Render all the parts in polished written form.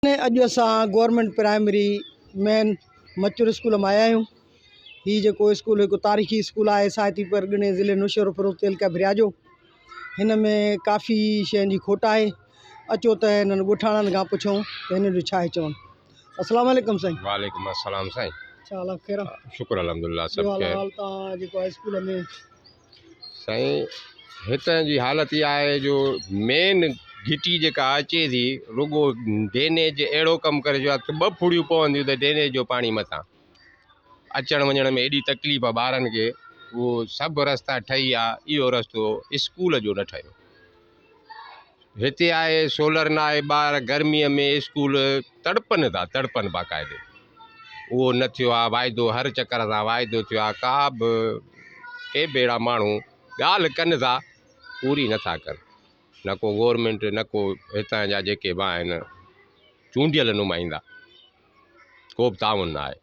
اڄ اسان government primary main mature school مان آيا آهيون. هي جيڪو اسڪول هڪ تاريخي اسڪول آهي ساهتي پرڳڻي ضلعي نوشهروفيروز تعلقه ڀريا جو. هن ۾ ڪافي شين جي کوٽ آهي. اچو ته هنن ڳوٺاڻن کان پڇون ته هنن جو ڇا آهي چوڻ. السلام عليڪم سائين. وعليڪم السلام سائين. ڇا حال آهي خير آهي؟ شڪر الحمدلله سڀ ٻيو حال خير. احوال تان جيڪو آهي اسڪول ۾. سائين هتان جي حالت اها آهي جو مين گهٽي جيڪا اچي ٿي رڳو ڊرينيج اهڙو ڪم ڪري ڇڏيو آهي ته ٻه ڦڙيون پونديون ته ڊرينيج جو پاڻي مٿان اچڻ وڃڻ ۾ ايڏي تڪليف آهي ٻارن کي اهو سڀ رستا ٺهي ويا اهو رستو اسڪول جو نه ٺهيو هتي آهي سولر نه آهي ٻار گرميء ۾ اسڪول تڙپن ٿا تڙپن باقاعدي اهو نه ٿيو آهي واعدو هر چڪر سان واعدو ٿيو آهي ڪا به ڪي به اهڙا ماڻهو ڳالهه ڪن ٿا پوري نٿا ڪن نه ڪو گورنمينٽ نه ڪو هتان جا جيڪي به آهن چونڊيل نمائندا ڪو به تعاون نه آهي.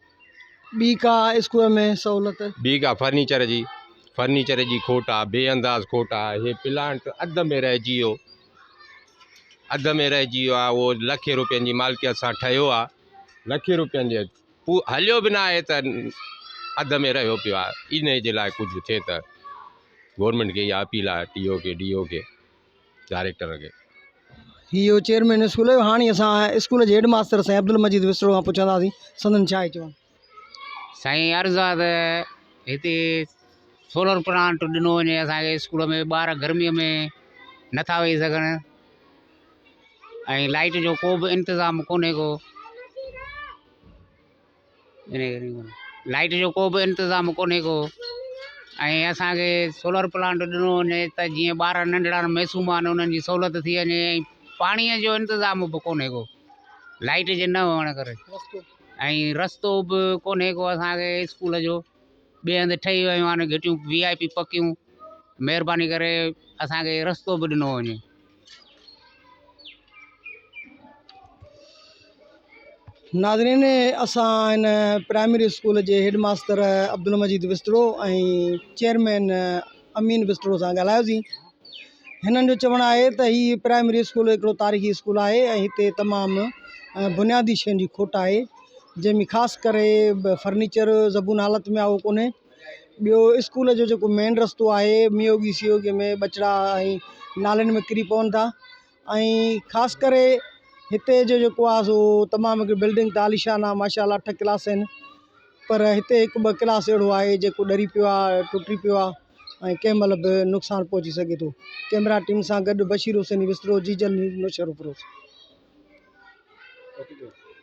ٻي ڪا اسڪول ۾ سهولت؟ ٻي ڪا فرنيچر جي فرنيچر جي کوٽ آ بي انداز کوٽ آ هي پلانٽ اڌ ۾ رهجي ويو اڌ ۾ رهجي ويو آ اهو لکين روپين جي مالڪيت سان ٺهيو آ لکين روپين جي هليو به نه آهي ته اڌ ۾ رهيو پيو آ انهي جي لاء ڪجهه ٿئي ته گورنمينٽ کي اها اپيل آ ٽي او کي ڊي او کي ڊائريڪٽر کي. هي هو چيئرمين اسڪول جو هاڻي اسان اسڪول جي هيڊ ماستر سائين عبدالمجيد وسرو کان پڇنداسين سندن ڇا آهي چوڻ. سائين عرض آ ته هتي سولر پلانٽ ڏنو وڃي اسان کي اسڪول ۾ ٻار گرمي ۾ نٿا ويهي سگهن ۽ لائيٽ جو ڪو به انتظام ڪونهي ڪو لائيٽ جو ڪو به انتظام ڪونهي ڪو ۽ اسانکي سولر پلانٽ ڏنو وڃي ته جيئن ٻار ننڍڙا معصوم آهن انهن جي سهولت ٿي وڃي ۽ پاڻيء جو انتظام به ڪونهي ڪو لائيٽ جي نه هئڻ ڪري ۽ رستو به ڪونهي ڪو اسانکي اسڪول جو ٻئي هنڌ ٺهي ويون آهن گهٽيون وي آء پي پڪيون مهرباني ڪري اسانکي رستو به ڏنو وڃي. ناظرين اسان هن پرائمري اسڪول جي head master Abdul Majeed Wasro ۽ chairman Amin Wasro سان ڳالهايوسين هنن جو چوڻ آهي ته هي پرائمري اسڪول هڪڙو تاريخي اسڪول آهي ۽ هتي تمام بنيادي شين جي کوٽ آهي جنهن ۾ خاص ڪري فرنيچر زبون حالت ۾ آهي اهو ڪونهي ٻيو اسڪول جو جيڪو مين رستو آهي ميوڳي سيوڳي ۾ ٻچڙا ۽ نالين ۾ ڪري پون ٿا ۽ خاص ڪري هتي جو جيڪو آهي سو تمام هڪ بلڊنگ ته عاليشان آهي ماشاء الله اٺ ڪلاس آهن پر هتي هڪ ٻه ڪلاس اهڙو آهي جيڪو ڏري پيو آهي ٽٽي پيو آهي ۽ ڪنهن مهل به نقصان پهچي سگهي ٿو ڪئميرا ٽيم سان گڏ بشير حسين وسرو، جيجل نيوز، نوشهروفيروز.